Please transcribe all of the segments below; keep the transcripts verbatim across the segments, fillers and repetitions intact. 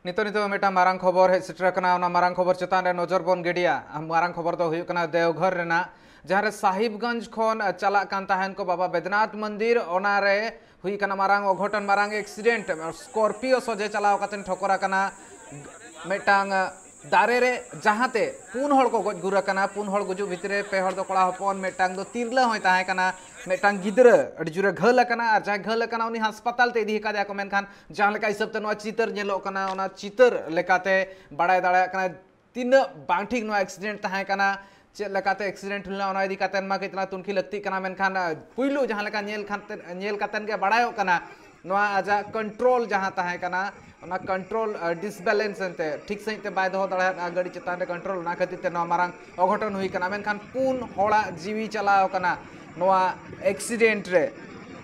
ᱱᱤᱛᱚᱜ ᱱᱤᱛᱚᱜ ᱢᱤᱫᱴᱟᱝ ᱢᱟᱨᱟᱝ ᱠᱷᱚᱵᱚᱨ ᱦᱮᱡ ᱥᱮᱴᱮᱨ ᱟᱠᱟᱱᱟ, ᱚᱱᱟ ᱢᱟᱨᱟᱝ ᱠᱷᱚᱵᱚᱨ ᱪᱮᱛᱟᱱ ᱨᱮ ᱱᱚᱡᱚᱨ ᱵᱚᱱ ᱜᱤᱰᱤᱭᱟ᱾ ᱢᱟᱨᱟᱝ ᱠᱷᱚᱵᱚᱨ ᱫᱚ ᱦᱩᱭᱩᱜ ᱠᱟᱱᱟ ᱫᱮᱣᱜᱷᱚᱨ ᱨᱮᱱᱟᱜ, ᱡᱟᱦᱟᱸ ᱨᱮ ᱥᱟᱦᱤᱵᱽᱜᱚᱸᱡᱽ ᱠᱷᱚᱱ ᱪᱟᱞᱟᱜ ᱠᱟᱱ ᱛᱟᱦᱮᱱ ᱠᱚ ᱵᱟᱵᱟ ᱵᱮᱫᱽᱱᱟᱛᱷ ᱢᱚᱱᱫᱤᱨ, ᱚᱱᱟ ᱨᱮ ᱦᱩᱭ ᱠᱟᱱᱟ ᱢᱟᱨᱟᱝ ᱚᱜᱷᱚᱴᱚᱱ, ᱢᱟᱨᱟᱝ ᱮᱠᱥᱤᱰᱮᱱᱴ᱾ ᱥᱠᱚᱨᱯᱤᱭᱳ ᱥᱚᱡᱷᱮ ᱪᱟᱞᱟᱣ ᱠᱟᱛᱮ ᱴᱷᱚᱠᱚᱨ ᱟᱠᱟᱱᱟ ᱢᱤᱫᱴᱟᱝ ᱫᱟᱨᱮ ᱨᱮ, ᱡᱟᱦᱟᱸᱛᱮ ᱯᱩᱱ ᱦᱚᱲ ᱠᱚ ᱜᱚᱡ ᱜᱩᱨ ᱟᱠᱟᱱᱟ᱾ ᱯᱩᱱ ᱦᱚᱲ ᱜᱩᱡᱩᱜ ᱵᱷᱤᱛᱨᱤ ᱨᱮ ᱯᱮ ᱦᱚᱲ ᱫᱚ ᱠᱚᱲᱟ ᱦᱚᱯᱚᱱ, ᱢᱤᱫᱴᱟᱝ ᱫᱚ ᱛᱤᱨᱞᱟᱹ ᱦᱚᱸᱭ ᱛᱟᱦᱮᱸ ᱠᱟᱱᱟ, ᱢᱤᱫᱴᱟᱝ ᱜᱤᱫᱽᱨᱟᱹ ᱟᱹᱰᱤ ᱡᱳᱨᱮ ᱜᱷᱟᱹᱞ ᱟᱠᱟᱱᱟ, ᱟᱨ ᱡᱟᱦᱟᱸᱭ ᱜᱷᱟᱹᱞ ᱟᱠᱟᱱᱟ ᱩᱱᱤ ᱦᱟᱥᱯᱟᱛᱟᱞ ᱛᱮ ᱤᱫᱤ ᱟᱠᱟᱫᱮᱭᱟ ᱠᱚ᱾ ᱢᱮᱱᱠᱷᱟᱱ ᱡᱟᱦᱟᱸ ᱞᱮᱠᱟ ᱦᱤᱥᱟᱹᱵ ᱛᱮ ᱱᱚᱣᱟ ᱪᱤᱛᱟᱹᱨ ᱧᱮᱞᱚᱜ ᱠᱟᱱᱟ, ᱚᱱᱟ ᱪᱤᱛᱟᱹᱨ ᱞᱮᱠᱟᱛᱮ ᱵᱟᱲᱟᱭ ᱫᱟᱲᱮᱭᱟᱜ ᱠᱟᱱᱟ ᱛᱤᱱᱟᱹᱜ ᱵᱟᱝ ᱴᱷᱤᱠ ᱱᱚᱣᱟ ᱮᱠᱥᱤᱰᱮᱱᱴ ᱛᱟᱦᱮᱸ ᱠᱟᱱᱟ, ᱪᱮᱫ ᱞᱮᱠᱟᱛᱮ ᱮᱠᱥᱤᱰᱮᱱᱴ ᱦᱩᱭ ᱞᱮᱱᱟ, ᱚᱱᱟ ᱤᱫᱤ ᱠᱟᱛᱮ ᱢᱟ ᱠᱟᱹᱡ ᱛᱟᱞᱟᱝ ᱛᱩᱱᱠᱷᱤ ᱞᱟᱹᱠᱛᱤᱜ ᱠᱟᱱᱟ᱾ ᱢᱮᱱᱠᱷᱟᱱ ᱟᱸ, ᱯᱩᱭᱞᱩ ᱡᱟᱦᱟᱸ ᱞᱮᱠᱟ ᱧᱮᱞ ᱠᱟᱛᱮ, ᱧᱮᱞ ᱠᱟᱛᱮ ᱜᱮ ᱵᱟᱲᱟᱭᱚᱜ ᱠᱟᱱᱟ ᱱᱚᱣᱟ ᱟᱡᱟᱜ ᱠᱚᱱᱴᱨᱳᱞ ᱡᱟᱦᱟᱸ ᱛᱟᱦᱮᱸ ᱠᱟᱱᱟ, ᱚᱱᱟ ᱠᱚᱱᱴᱨᱳᱞ ᱰᱤᱥᱵᱮᱞᱮᱱᱥ ᱮᱱᱛᱮ ᱴᱷᱤᱠ ᱥᱟᱺᱦᱤᱡ ᱛᱮ ᱵᱟᱭ ᱫᱚᱦᱚ ᱫᱟᱲᱮᱭᱟᱜᱼᱟ ᱜᱟᱹᱰᱤ ᱪᱮᱛᱟᱱ ᱨᱮ ᱠᱚᱱᱴᱨᱳᱞ, ᱚᱱᱟ ᱠᱷᱟᱹᱛᱤᱨ ᱛᱮ ᱱᱚᱣᱟ ᱢᱟᱨᱟᱝ ᱚᱜᱷᱚᱴᱚᱱ ᱦᱩᱭ ᱠᱟᱱᱟ᱾ ᱢᱮᱱᱠᱷᱟᱱ ᱯᱩᱱ ᱦᱚᱲᱟᱜ ᱡᱤᱣᱤ ᱪᱟᱞᱟᱣ ᱠᱟᱱᱟ ᱱᱚᱣᱟ ᱮᱠᱥᱤᱰᱮᱱᱴ ᱨᱮ,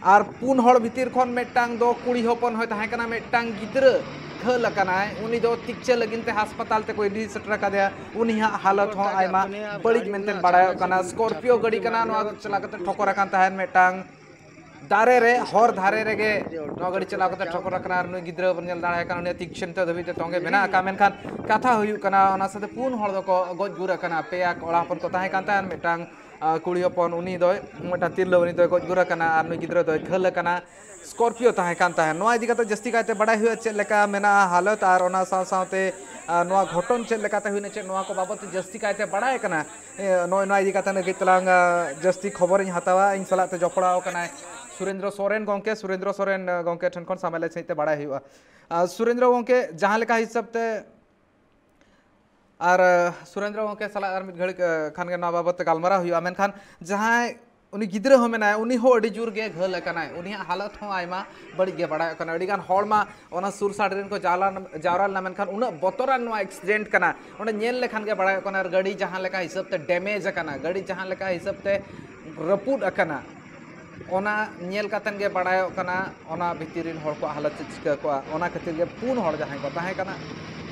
ᱟᱨ ᱯᱩᱱ ᱦᱚᱲ ᱵᱷᱤᱛᱤᱨ ᱠᱷᱚᱱ ᱢᱤᱫᱴᱟᱝ ᱫᱚ ᱠᱩᱲᱤ ᱦᱚᱯᱚᱱ ᱦᱚᱸᱭ ᱛᱟᱦᱮᱸ ᱠᱟᱱᱟ, ᱢᱤᱫᱴᱟᱝ ᱜᱤᱫᱽᱨᱟᱹ ᱜᱷᱟᱹᱞ ᱟᱠᱟᱱᱟᱭ, ᱩᱱᱤ ᱫᱚ ᱛᱤᱠᱪᱟᱹ ᱞᱟᱹᱜᱤᱫ ᱛᱮ ᱦᱟᱥᱯᱟᱛᱟᱞ ᱛᱮᱠᱚ ᱤᱫᱤ ᱥᱮᱴᱮᱨ ᱟᱠᱟᱫᱮᱭᱟ᱾ ᱩᱱᱤᱭᱟᱜ ᱦᱟᱞᱚᱛ ᱦᱚᱸ ᱟᱭᱢᱟ ᱵᱟᱹᱲᱤᱡ ᱢᱮᱱᱛᱮ ᱵᱟᱲᱟᱭᱚᱜ ᱠᱟᱱᱟ᱾ ᱥᱠᱚᱨᱯᱤᱭᱳ ᱜᱟᱹᱰᱤ ᱠᱟᱱᱟ, ᱱᱚᱣᱟ ᱫᱚ ᱪᱟᱞᱟᱣ ᱠᱟᱛᱮ ᱴᱷᱚᱠᱚᱨ ᱟᱠᱟᱱ ᱛᱟᱦᱮᱸᱫ ᱢᱤᱫᱴᱟᱝ ᱫᱟᱨᱮ ᱨᱮ, ᱦᱚᱨ ᱫᱷᱟᱨᱮ ᱨᱮᱜᱮ ᱱᱚᱣᱟ ᱜᱟᱹᱰᱤ ᱪᱟᱞᱟᱣ ᱠᱟᱛᱮ ᱴᱷᱚᱠᱚᱨ ᱟᱠᱟᱱᱟ᱾ ᱟᱨ ᱱᱩᱭ ᱜᱤᱫᱽᱨᱟᱹ ᱵᱚᱱ ᱧᱮᱞ ᱫᱟᱲᱮᱭᱟᱭ ᱠᱟᱱᱟ, ᱩᱱᱤᱭᱟᱜ ᱛᱤᱠᱪᱟᱹ ᱱᱤᱛᱚᱜ ᱫᱷᱟᱹᱵᱤᱡ ᱛᱮ ᱛᱚᱸᱜᱮ ᱢᱮᱱᱟᱜ ᱟᱠᱟᱫ᱾ ᱢᱮᱱᱠᱷᱟᱱ ᱠᱟᱛᱷᱟ ᱦᱩᱭᱩᱜ ᱠᱟᱱᱟ, ᱚᱱᱟ ᱥᱟᱶᱛᱮ ᱯᱩᱱ ᱦᱚᱲ ᱫᱚᱠᱚ ᱜᱚᱡ ᱜᱩᱨ ᱟᱠᱟᱱᱟ, ᱯᱮᱭᱟ ᱠᱚᱲᱟ ᱦᱚᱯᱚᱱ ᱠᱚ ᱛᱟᱦᱮᱸ ᱠᱟᱱ ᱛᱟᱦᱮᱸᱫ, ᱢᱤᱫᱴᱟᱝ ᱟᱸ, ᱠᱩᱲᱤ ᱦᱚᱯᱚᱱ, ᱩᱱᱤ ᱫᱚᱭ, ᱢᱤᱫᱴᱟᱝ ᱛᱤᱨᱞᱟᱹ, ᱩᱱᱤ ᱫᱚᱭ ᱜᱚᱡ ᱜᱩᱨ ᱟᱠᱟᱱᱟ ᱟᱨ ᱱᱩᱭ ᱜᱤᱫᱽᱨᱟᱹ ᱫᱚᱭ ᱜᱷᱟᱹᱞ ᱟᱠᱟᱱᱟ᱾ ᱥᱠᱚᱨᱯᱤᱭᱳ ᱛᱟᱦᱮᱸ ᱠᱟᱱ ᱛᱟᱦᱮᱸᱫ᱾ ᱱᱚᱣᱟ ᱤᱫᱤ ᱠᱟᱛᱮ ᱡᱟᱹᱥᱛᱤ ᱠᱟᱭᱛᱮ ᱵᱟᱲᱟᱭ ᱦᱩᱭᱩᱜᱼᱟ ᱪᱮᱫ ᱞᱮᱠᱟ ᱢᱮᱱᱟᱜᱼᱟ ᱦᱟᱞᱚᱛ, ᱟᱨ ᱚᱱᱟ ᱥᱟᱶ ᱥᱟᱶᱛᱮ, ᱟᱸ, ᱱᱚᱣᱟ ᱜᱷᱚᱴᱚᱱ ᱪᱮᱫ ᱞᱮᱠᱟᱛᱮ ᱦᱩᱭᱱᱟ, ᱪᱮᱫ ᱱᱚᱣᱟ ᱠᱚ ᱵᱟᱵᱚᱫ ᱛᱮ ᱡᱟᱹᱥᱛᱤ ᱠᱟᱭᱛᱮ ᱵᱟᱲᱟᱭ ᱠᱟᱱᱟ᱾ ᱮ, ᱱᱚᱜᱼᱚᱭ ᱱᱚᱣᱟ ᱤᱫᱤ ᱠᱟᱛᱮ ᱠᱟᱹᱡ ᱛᱟᱞᱟᱝ, ᱟᱸ, ᱡᱟᱹᱥᱛᱤ ᱠᱷᱚᱵᱚᱨᱤᱧ ᱦᱟᱛᱟᱣᱟ᱾ ᱤᱧ ᱥᱟᱞᱟᱜ ᱛᱮ ᱡᱚᱯᱲᱟᱣ ᱠᱟᱱᱟᱭ ᱥᱩᱨᱮᱱᱫᱨᱚ ᱥᱚᱨᱮᱱ ᱜᱚᱢᱠᱮ᱾ ᱥᱩᱨᱮᱱᱫᱨᱚ ᱥᱚᱨᱮᱱ, ᱟᱸ, ᱜᱚᱢᱠᱮ ᱴᱷᱮᱱ ᱠᱷᱚᱱ ᱥᱟᱢᱟᱭ ᱞᱟᱹᱭ ᱥᱟᱺᱦᱤᱡ ᱛᱮ ᱵᱟᱲᱟᱭ ᱦᱩᱭᱩᱜᱼᱟ᱾ ᱟᱸ, ᱥᱩᱨᱮᱱᱫᱨᱚ ᱜᱚᱢᱠᱮ, ᱡᱟᱦᱟᱸ ᱞᱮᱠᱟ ᱦᱤᱥᱟᱹᱵ ᱛᱮ ᱟᱨ, ᱟᱸ, ᱥᱩᱨᱮᱱᱫᱨᱚ ᱜᱚᱢᱠᱮ ᱥᱟᱞᱟᱜ ᱟᱨ ᱢᱤᱫ ᱜᱷᱟᱹᱲᱤᱡ, ᱟᱸ, ᱠᱷᱟᱱ ᱜᱮ ᱱᱚᱣᱟ ᱵᱟᱵᱚᱫ ᱛᱮ ᱜᱟᱞᱢᱟᱨᱟᱣ ᱦᱩᱭᱩᱜᱼᱟ᱾ ᱢᱮᱱᱠᱷᱟᱱ ᱡᱟᱦᱟᱸᱭ ᱩᱱᱤ ᱜᱤᱫᱽᱨᱟᱹ ᱦᱚᱸ ᱢᱮᱱᱟᱭᱟ, ᱩᱱᱤ ᱦᱚᱸ ᱟᱹᱰᱤ ᱡᱳᱨ ᱜᱮ ᱜᱷᱟᱹᱞ ᱟᱠᱟᱱᱟᱭ᱾ ᱩᱱᱤᱭᱟᱜ ᱦᱟᱞᱚᱛ ᱦᱚᱸ ᱟᱭᱢᱟ ᱵᱟᱹᱲᱤᱡ ᱜᱮ ᱵᱟᱲᱟᱭᱚᱜ ᱠᱟᱱᱟ᱾ ᱟᱹᱰᱤ ᱜᱟᱱ ᱦᱚᱲ ᱢᱟ ᱚᱱᱟ ᱥᱩᱨ ᱥᱟᱰᱮ ᱨᱮᱱ ᱠᱚ ᱡᱟᱣᱨᱟ, ᱡᱟᱣᱨᱟ ᱞᱮᱱᱟ, ᱢᱮᱱᱠᱷᱟᱱ ᱩᱱᱟᱹᱜ ᱵᱚᱛᱚᱨᱟᱱ ᱱᱚᱣᱟ ᱮᱠᱥᱤᱰᱮᱱᱴ ᱠᱟᱱᱟ᱾ ᱚᱸᱰᱮ ᱧᱮᱞ ᱞᱮᱠᱷᱟᱱ ᱜᱮ ᱵᱟᱲᱟᱭᱚᱜ ᱠᱟᱱᱟ, ᱟᱨ ᱜᱟᱹᱰᱤ ᱡᱟᱦᱟᱸ ᱞᱮᱠᱟ ᱦᱤᱥᱟᱹᱵ ᱛᱮ ᱰᱮᱢᱮᱡᱽ ᱟᱠᱟᱱᱟ, ᱜᱟᱹᱰᱤ ᱡᱟᱦᱟᱸ ᱞᱮᱠᱟ ᱦᱤᱥᱟᱹᱵ ᱛᱮ ᱨᱟᱹᱯᱩᱫ ᱟᱠᱟᱱᱟ, ᱚᱱᱟ ᱧᱮᱞ ᱠᱟᱛᱮᱱ ᱜᱮ ᱵᱟᱲᱟᱭᱚᱜ ᱠᱟᱱᱟ ᱚᱱᱟ ᱵᱷᱤᱛᱤᱨ ᱨᱮᱱ ᱦᱚᱲ ᱠᱚᱣᱟᱜ ᱦᱟᱞᱚᱛ ᱪᱮᱫ ᱪᱤᱠᱟᱹ ᱠᱚᱜᱼᱟ᱾ ᱚᱱᱟ ᱠᱷᱟᱹᱛᱤᱨ ᱜᱮ ᱯᱩᱱ ᱦᱚᱲ ᱡᱟᱦᱟᱸᱭ ᱠᱚ ᱛᱟᱦᱮᱸ ᱠᱟᱱᱟ,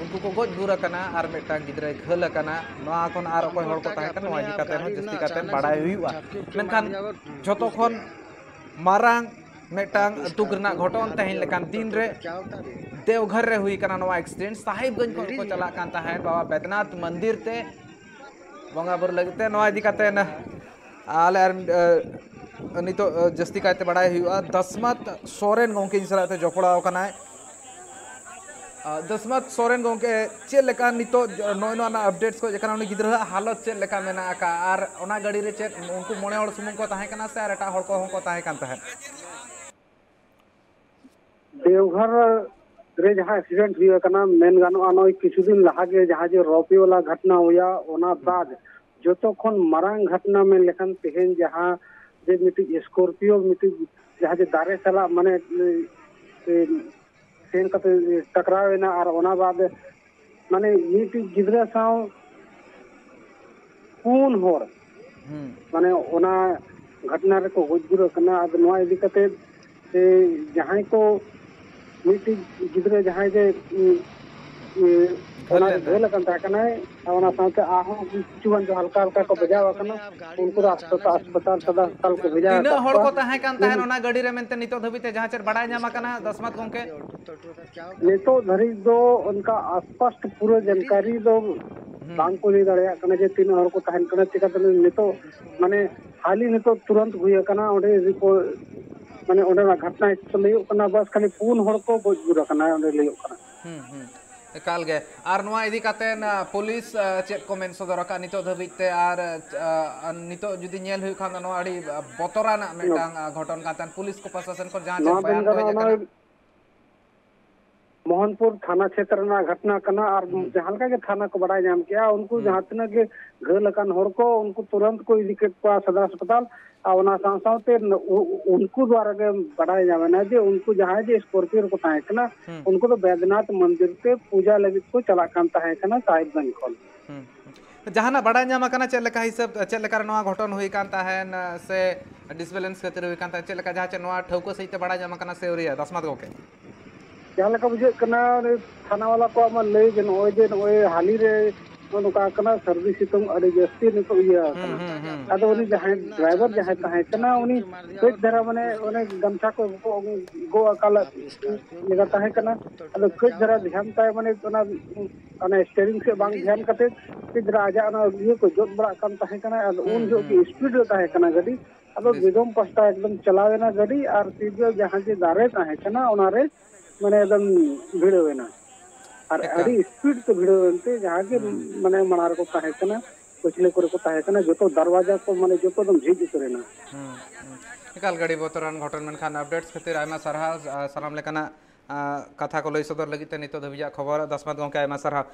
ᱩᱱᱠᱩ ᱠᱚ ᱜᱚᱡ ᱜᱩᱨ ᱟᱠᱟᱱᱟ ᱟᱨ ᱢᱤᱫᱴᱟᱝ ᱜᱤᱫᱽᱨᱟᱹᱭ ᱜᱷᱟᱹᱞ ᱟᱠᱟᱱᱟ᱾ ᱱᱚᱣᱟ ᱠᱷᱚᱱ ᱟᱨ ᱚᱠᱚᱭ ᱦᱚᱲ ᱠᱚ ᱛᱟᱦᱮᱸ ᱠᱟᱱᱟ, ᱱᱚᱣᱟ ᱤᱫᱤ ᱠᱟᱛᱮ ᱦᱚᱸ ᱡᱟᱹᱥᱛᱤ ᱠᱟᱛᱮ ᱵᱟᱲᱟᱭ ᱦᱩᱭᱩᱜᱼᱟ᱾ ᱢᱮᱱᱠᱷᱟᱱ ᱡᱷᱚᱛᱚ ᱠᱷᱚᱱ ᱢᱟᱨᱟᱝ ᱢᱤᱫᱴᱟᱝ ᱫᱩᱠ ᱨᱮᱱᱟᱜ ᱜᱷᱚᱴᱚᱱ ᱛᱮᱦᱮᱧ ᱞᱮᱠᱟᱱ ᱫᱤᱱ ᱨᱮ ᱫᱮᱣᱜᱷᱚᱨ ᱨᱮ ᱦᱩᱭ ᱠᱟᱱᱟ ᱱᱚᱣᱟ ᱮᱠᱥᱤᱰᱮᱱᱴ᱾ ᱥᱟᱦᱮᱵᱽᱜᱚᱸᱡᱽ ᱠᱷᱚᱱ ᱠᱚ ᱪᱟᱞᱟᱜ ᱠᱟᱱ ᱛᱟᱦᱮᱸᱫ ᱵᱟᱵᱟ ᱵᱮᱫᱽᱱᱟᱛᱷ ᱢᱚᱱᱫᱤᱨ ᱛᱮ ᱵᱚᱸᱜᱟ ᱵᱩᱨᱩ ᱞᱟᱹᱜᱤᱫ ᱛᱮ᱾ ᱱᱚᱣᱟ ᱤᱫᱤ ᱠᱟᱛᱮ ᱟᱞᱮ ᱟᱨ, ᱮ, ᱱᱤᱛᱚᱜ, ᱮ, ᱡᱟᱹᱥᱛᱤ ᱠᱟᱭᱛᱮ ᱵᱟᱲᱟᱭ ᱦᱩᱭᱩᱜᱼᱟ᱾ ᱫᱟᱥᱢᱟᱛ ᱥᱚᱨᱮᱱ ᱜᱚᱢᱠᱮ ᱤᱧ ᱥᱟᱞᱟᱜ ᱛᱮ ᱡᱚᱯᱲᱟᱣ ᱟᱠᱟᱱᱟᱭ᱾ ᱟ, ᱫᱟᱥᱢᱟᱛ ᱥᱚᱨᱮᱱ ᱜᱚᱢᱠᱮ, ᱪᱮᱫ ᱞᱮᱠᱟ ᱱᱤᱛᱚᱜ ᱱᱚᱜᱼᱚᱭ ᱱᱚᱣᱟ ᱨᱮᱱᱟᱜ ᱟᱯᱰᱮᱴᱥ ᱠᱚ ᱡᱮ ᱠᱟᱱᱟ, ᱩᱱᱤ ᱜᱤᱫᱽᱨᱟᱹᱣᱟᱜ ᱦᱟᱞᱚᱛ ᱪᱮᱫ ᱞᱮᱠᱟ ᱢᱮᱱᱟᱜ ᱟᱠᱟᱫᱼᱟ, ᱟᱨ ᱚᱱᱟ ᱜᱟᱹᱰᱤ ᱨᱮ ᱪᱮᱫ ᱩᱱᱠᱩ ᱢᱚᱬᱮ ᱦᱚᱲ ᱥᱩᱢᱩᱝ ᱠᱚ ᱛᱟᱦᱮᱸ ᱠᱟᱱᱟ ᱥᱮ ᱟᱨ ᱮᱴᱟᱜ ᱦᱚᱲ ᱠᱚᱦᱚᱸ ᱠᱚ ᱛᱟᱦᱮᱸ ᱠᱟᱱ ᱛᱟᱦᱮᱸᱫ? ᱫᱮᱣᱜᱷᱚᱨ ᱨᱮ ᱡᱟᱦᱟᱸ ᱮᱠᱥᱤᱰᱮᱱᱴ ᱦᱩᱭ ᱟᱠᱟᱱᱟ, ᱢᱮᱱ ᱜᱟᱱᱚᱜᱼᱟ, ᱱᱚᱜᱼᱚᱭ ᱠᱤᱪᱷᱩ ᱫᱤᱱ ᱞᱟᱦᱟ ᱜᱮ ᱡᱟᱦᱟᱸ ᱡᱮ ᱨᱚᱯᱤ ᱣᱟᱞᱟ ᱜᱷᱚᱴᱱᱟ ᱦᱩᱭᱟ, ᱚᱱᱟ ᱵᱟᱫ ᱡᱚᱛᱚ ᱠᱷᱚᱱ ᱢᱟᱨᱟᱝ ᱜᱷᱚᱴᱱᱟ ᱢᱮᱱ ᱞᱮᱠᱷᱟᱱ ᱛᱮᱦᱮᱧ ᱡᱟᱦᱟᱸ ᱡᱮ ᱢᱤᱫᱴᱤᱡ ᱥᱠᱚᱨᱯᱤᱭᱳ, ᱢᱤᱫᱴᱤᱡ ᱡᱟᱦᱟᱸ ᱡᱮ ᱫᱟᱨᱮ ᱥᱟᱞᱟᱜ, ᱢᱟᱱᱮ, ᱮ, ᱥᱮᱱ ᱠᱟᱛᱮ ᱴᱟᱠᱨᱟᱣ ᱮᱱᱟ, ᱟᱨ ᱚᱱᱟ ᱵᱟᱫ, ᱢᱟᱱᱮ, ᱢᱤᱫᱴᱤᱡ ᱜᱤᱫᱽᱨᱟᱹ ᱥᱟᱶ ᱯᱩᱱ ᱦᱚᱲ, ᱦᱩᱸ᱾ ᱢᱟᱱᱮ, ᱚᱱᱟ ᱜᱷᱚᱴᱱᱟ ᱨᱮᱠᱚ ᱜᱚᱡ ᱜᱩᱨ ᱟᱠᱟᱱᱟ᱾ ᱟᱫᱚ ᱱᱚᱣᱟ ᱤᱫᱤ ᱠᱟᱛᱮ, ᱮ, ᱡᱟᱦᱟᱸᱭ ᱠᱚ, ᱢᱤᱫᱴᱤᱡ ᱜᱤᱫᱽᱨᱟᱹ ᱡᱟᱦᱟᱸᱭ ᱡᱮ, ᱩ, ᱩ, ᱜᱷᱟᱹᱞ ᱚᱱᱟ ᱞᱮᱱ ᱜᱷᱟᱹᱞ ᱛᱟᱦᱮᱸᱫ᱾ ᱟᱠᱟᱱ ᱛᱟᱦᱮᱸ ᱠᱟᱱᱟᱭ, ᱟᱨ ᱚᱱᱟ ᱥᱟᱶᱛᱮ ᱟᱨᱦᱚᱸ ᱠᱤᱪᱷᱩ ᱜᱟᱱ ᱡᱟᱦᱟᱸ ᱦᱟᱞᱠᱟ ᱦᱟᱞᱠᱟ ᱠᱚ ᱵᱟᱡᱟᱣ ᱟᱠᱟᱱᱟ, ᱩᱱᱠᱩ ᱫᱚ ᱦᱟᱥᱯᱟᱛᱟᱞ, ᱦᱟᱥᱯᱟᱛᱟᱞ ᱥᱚᱫᱚᱨ ᱦᱟᱥᱯᱟᱛᱟᱞ ᱠᱚ ᱵᱷᱮᱡᱟ ᱛᱤᱱᱟᱹᱜ ᱟᱠᱟᱫ ᱦᱚᱲ ᱠᱚᱣᱟ᱾ ᱠᱚ ᱛᱟᱦᱮᱸ ᱠᱟᱱ ᱛᱟᱦᱮᱸᱫ ᱢᱮᱱ- ᱚᱱᱟ ᱜᱟᱹᱰᱤ ᱨᱮ ᱢᱮᱱᱛᱮ ᱱᱤᱛᱚᱜ ᱫᱷᱟᱹᱵᱤᱡ ᱛᱮ ᱡᱟᱦᱟᱸ ᱪᱮᱫ ᱵᱟᱲᱟᱭ ᱧᱟᱢ ᱟᱠᱟᱱᱟ, ᱫᱟᱥᱢᱟᱛ ᱜᱚᱢᱠᱮ? ᱱᱤᱛᱚᱜ ᱫᱷᱟᱹᱨᱤᱡ ᱫᱚ ᱚᱱᱠᱟ ᱟᱥᱯᱟᱥᱴ ᱯᱩᱨᱟᱹ ᱡᱟᱱᱠᱟᱨᱤ ᱫᱚ ᱦᱩᱸ᱾ ᱵᱟᱝ ᱠᱚ ᱞᱟᱹᱭ ᱫᱟᱲᱮᱭᱟᱜ ᱠᱟᱱᱟ ᱡᱮ ᱛᱤᱱᱟᱹᱜ ᱦᱚᱲ ᱠᱚ ᱛᱟᱦᱮᱱ ᱠᱟᱱᱟ, ᱪᱤᱠᱟᱹᱛᱮ ᱱᱤᱛᱚᱜ, ᱢᱟᱱᱮ, ᱦᱟᱹᱞᱤ ᱱᱤᱛᱚᱜ ᱛᱩᱨᱟᱹᱱᱛ ᱦᱩᱭ ᱟᱠᱟᱱᱟ, ᱚᱸᱰᱮ ᱨᱤᱯᱳᱨᱴ, ᱢᱟᱱᱮ, ᱚᱸᱰᱮᱱᱟᱜ ᱜᱷᱚᱴᱱᱟ ᱦᱤᱥᱟᱹᱵ ᱞᱟᱹᱭᱚᱜ ᱠᱟᱱᱟ, ᱵᱟᱥ ᱠᱷᱟᱹᱞᱤ ᱯᱩᱱ ᱦᱚᱲ ᱠᱚ ᱜᱚᱡ ᱜᱩᱨ ᱟᱠᱟᱱᱟ, ᱚᱸᱰᱮ ᱞᱟᱹᱭᱚᱜ ᱠᱟᱱᱟ᱾ ᱦᱩᱸ, ᱦᱩᱸ᱾ ᱮᱠᱟᱞ ᱜᱮ᱾ ᱟᱨ ᱱᱚᱣᱟ ᱤᱫᱤ ᱠᱟᱛᱮ, ᱟ, ᱯᱩᱞᱤᱥ, ᱟ, ᱪᱮᱫ ᱠᱚ ᱢᱮᱱ ᱥᱚᱫᱚᱨ ᱟᱠᱟᱫ ᱱᱤᱛᱚᱜ ᱫᱷᱟᱹᱵᱤᱡ ᱛᱮ? ᱟᱨ, ᱟ, ᱱᱤᱛᱚᱜ ᱡᱩᱫᱤ ᱧᱮᱞ ᱦᱩᱭᱩᱜ ᱠᱷᱟᱱ ᱫᱚ ᱱᱚᱣᱟ ᱟᱹᱰᱤ, ᱟ, ᱵᱚᱛᱚᱨᱟᱱᱟᱜ ᱢᱤᱫᱴᱟᱝ, ᱟ, ᱜᱷᱚᱴᱚᱱ ᱠᱟᱱ ᱛᱟᱦᱮᱸᱫ᱾ ᱯᱩᱞᱤᱥ ᱠᱚ ᱯᱨᱚᱥᱟᱥᱚᱱ ᱠᱷᱚᱱ ᱡᱟᱦᱟᱸ ᱪᱮᱫ ᱱᱚᱣᱟ ᱵᱚᱭᱟᱱ ᱵᱮᱱ ᱠᱚ ᱦᱮᱡ ᱜᱟᱱᱚᱜᱼᱟ, ᱟᱠᱟᱱᱟ? ᱱᱚᱣᱟ ᱢᱳᱦᱚᱱᱯᱩᱨ ᱛᱷᱟᱱᱟ ᱠᱷᱮᱛᱨᱮ ᱨᱮᱱᱟᱜ ᱜᱷᱚᱴᱱᱟ ᱠᱟᱱᱟ, ᱟᱨ ᱦᱩᱸ᱾ ᱡᱟᱦᱟᱸ ᱞᱮᱠᱟ ᱜᱮ ᱛᱷᱟᱱᱟ ᱠᱚ ᱵᱟᱲᱟᱭ ᱧᱟᱢ ᱠᱮᱜᱼᱟ, ᱩᱱᱠᱩ ᱦᱩᱸ᱾ ᱡᱟᱦᱟᱸ ᱛᱤᱱᱟᱹᱜ ᱜᱮ ᱜᱷᱟᱹᱞ ᱟᱠᱟᱱ ᱦᱚᱲ ᱠᱚ, ᱩᱱᱠᱩ ᱛᱩᱨᱟᱹᱱᱛ ᱠᱚ ᱤᱫᱤ ᱠᱮᱫ ᱠᱚᱣᱟ ᱥᱚᱫᱚᱨ ᱦᱟᱥᱯᱟᱛᱟᱞ᱾ ᱟᱨ ᱚᱱᱟ ᱥᱟᱶ ᱥᱟᱶᱛᱮ ᱩ-, ᱩ-, ᱩᱱᱠᱩ ᱫᱣᱟᱨᱟ ᱜᱮ ᱵᱟᱲᱟᱭ ᱧᱟᱢ ᱮᱱᱟ ᱡᱮ ᱩᱱᱠᱩ ᱡᱟᱦᱟᱸᱭ ᱡᱮ ᱥᱠᱚᱨᱯᱤᱭᱳ ᱨᱮᱠᱚ ᱛᱟᱦᱮᱸ ᱠᱟᱱᱟ, ᱦᱩᱸ᱾ ᱩᱱᱠᱩ ᱫᱚ ᱵᱮᱫᱽᱱᱟᱛᱷ ᱢᱚᱱᱫᱤᱨ ᱛᱮ ᱯᱩᱡᱟ ᱞᱟᱹᱜᱤᱫ ᱠᱚ ᱪᱟᱞᱟᱜ ᱠᱟᱱ ᱛᱟᱦᱮᱸ ᱠᱟᱱᱟ ᱥᱟᱦᱮᱵᱽᱜᱚᱸᱡᱽ ᱠᱷᱚᱱ᱾ ᱦᱩᱸ, ᱦᱩᱸ᱾ ᱡᱟᱦᱟᱱᱟᱜ ᱵᱟᱲᱟᱭ ᱧᱟᱢ ᱟᱠᱟᱱᱟ ᱪᱮᱫ ᱞᱮᱠᱟ ᱦᱤᱥᱟᱹᱵ, ᱪᱮᱫ ᱞᱮᱠᱟ ᱨᱮ ᱱᱚᱣᱟ ᱜᱷᱚᱴᱚᱱ ᱦᱩᱭ ᱠᱟᱱ ᱛᱟᱦᱮᱸᱱ, ᱥᱮ ᱰᱤᱥᱵᱮᱞᱮᱱᱥ ᱠᱷᱟᱹᱛᱤᱨ ᱦᱩᱭ ᱠᱟᱱ ᱛᱟᱦᱮᱸᱫ, ᱪᱮᱫ ᱞᱮᱠᱟ ᱡᱟᱦᱟᱸ ᱪᱮᱫ ᱱᱚᱣᱟ ᱴᱷᱟᱹᱣᱠᱟᱹ ᱥᱟᱺᱦᱤᱡ ᱛᱮ ᱵᱟᱲᱟᱭ ᱧᱟᱢ ᱟᱠᱟᱱᱟ ᱥᱮ ᱟᱹᱣᱨᱤᱭᱟ, ᱫᱟᱥᱢᱟᱛ ᱜᱚᱢᱠᱮ? ᱡᱟᱦᱟᱸ ᱞᱮᱠᱟ ᱵᱩᱡᱷᱟᱹᱜ ᱠᱟᱱᱟ, ᱩᱱᱤ ᱛᱷᱟᱱᱟ ᱵᱟᱞᱟ ᱠᱚᱣᱟᱜ ᱢᱟ ᱞᱟᱹᱭ ᱡᱮ ᱱᱚᱜᱼᱚᱭ ᱡᱮ ᱱᱚᱜᱼᱚᱭ ᱦᱟᱹᱞᱤ ᱨᱮ ᱱᱚᱝᱠᱟ ᱠᱟᱱᱟ, ᱥᱟᱹᱨᱫᱤ ᱥᱤᱛᱩᱝ ᱟᱹᱰᱤ ᱡᱟᱹᱥᱛᱤ ᱱᱤᱛᱚᱜ ᱤᱭᱟᱹ ᱟᱠᱟᱱᱟ᱾ ᱟᱫᱚ ᱩᱱᱤ ᱡᱟᱦᱟᱸᱭ ᱰᱨᱟᱭᱵᱷᱟᱨ ᱡᱟᱦᱟᱸᱭ ᱛᱟᱦᱮᱸ ᱠᱟᱱᱟ, ᱩᱱᱤ ᱠᱟᱹᱡ ᱫᱷᱟᱨᱟ ᱢᱟᱱᱮ ᱚᱱᱮ ᱜᱟᱢᱪᱷᱟ ᱠᱚ ᱜᱚᱜ ᱟᱠᱟᱫ ᱞᱮᱠᱟ ᱛᱟᱦᱮᱸ ᱠᱟᱱᱟ᱾ ᱟᱫᱚ ᱠᱟᱹᱡ ᱫᱷᱟᱨᱟ ᱫᱷᱮᱭᱟᱱ ᱛᱟᱭ ᱢᱟᱱᱮ ᱚᱱᱟ ᱚᱱᱟ ᱥᱴᱮᱨᱤᱝ ᱥᱮᱫ ᱵᱟᱝ ᱫᱷᱮᱭᱟᱱ ᱠᱟᱛᱮ ᱠᱟᱹᱡ ᱫᱷᱟᱨᱟ ᱟᱡᱟᱜ ᱚᱱᱟ ᱤᱭᱟᱹ ᱠᱚ ᱡᱚᱫ ᱵᱟᱲᱟᱜ ᱠᱟᱱ ᱛᱟᱦᱮᱸ ᱠᱟᱱᱟ᱾ ᱟᱫᱚ ᱩᱱ ᱡᱚᱦᱚᱜ ᱜᱮ ᱥᱯᱤᱰ ᱨᱮ ᱛᱟᱦᱮᱸ ᱠᱟᱱᱟ ᱜᱟᱹᱰᱤ᱾ ᱟᱫᱚ ᱵᱮᱫᱚᱢ ᱯᱟᱥᱴᱟ ᱮᱠᱫᱚᱢ ᱪᱟᱞᱟᱣ ᱮᱱᱟ ᱜᱟᱹᱰᱤ, ᱟᱨ ᱛᱤᱨᱮ ᱡᱟᱦᱟᱸ ᱡᱮ ᱫᱟᱨᱮ ᱛᱟᱦᱮᱸ ᱠᱟᱱᱟ ᱚᱱᱟᱨᱮ ᱢᱟᱱᱮ ᱮᱠᱫᱚᱢ ᱵᱷᱤᱲᱟᱹᱣ ᱮᱱᱟ᱾ ᱟᱨ ᱮᱠᱟᱞ᱾ ᱟᱹᱰᱤ ᱥᱯᱤᱰ ᱛᱮ ᱵᱷᱤᱲᱟᱹᱣ ᱮᱱᱛᱮ ᱡᱟᱦᱟᱸ ᱜᱮ ᱢᱟᱱᱮ ᱢᱟᱲᱟᱝ ᱨᱮᱠᱚ ᱛᱟᱦᱮᱸ ᱠᱟᱱᱟ, ᱯᱟᱹᱪᱷᱞᱟᱹ ᱠᱚᱨᱮ ᱠᱚ ᱛᱟᱦᱮᱸ ᱠᱟᱱᱟ, ᱡᱚᱛᱚ ᱫᱟᱨᱣᱟᱡᱟ ᱠᱚ ᱢᱟᱱᱮ ᱡᱚᱛᱚ ᱮᱠᱫᱚᱢ ᱡᱷᱤᱡ ᱩᱛᱟᱹᱨ ᱮᱱᱟ᱾ ᱦᱩᱸ, ᱦᱩᱸ᱾ ᱮᱠᱟᱞ ᱜᱟᱹᱰᱤ ᱵᱚᱛᱚᱨᱟᱱ ᱜᱷᱚᱴᱚᱱ, ᱢᱮᱱᱠᱷᱟᱱ ᱟᱯᱰᱮᱴᱥ ᱠᱷᱟᱹᱛᱤᱨ ᱟᱭᱢᱟ ᱥᱟᱨᱦᱟᱣ᱾ ᱟ, ᱥᱟᱱᱟᱢ ᱞᱮᱠᱟᱱᱟᱜ, ᱟ, ᱠᱟᱛᱷᱟ ᱠᱚ ᱞᱟᱹᱭ ᱥᱚᱫᱚᱨ ᱞᱟᱹᱜᱤᱫ ᱛᱮ ᱱᱤᱛᱚᱜ ᱫᱷᱟᱹᱵᱤᱡᱟᱜ ᱠᱷᱚᱵᱚᱨ᱾ ᱫᱟᱥᱢᱟᱛ ᱜᱚᱢᱠᱮ, ᱟᱭᱢᱟ ᱥᱟᱨᱦᱟᱣ᱾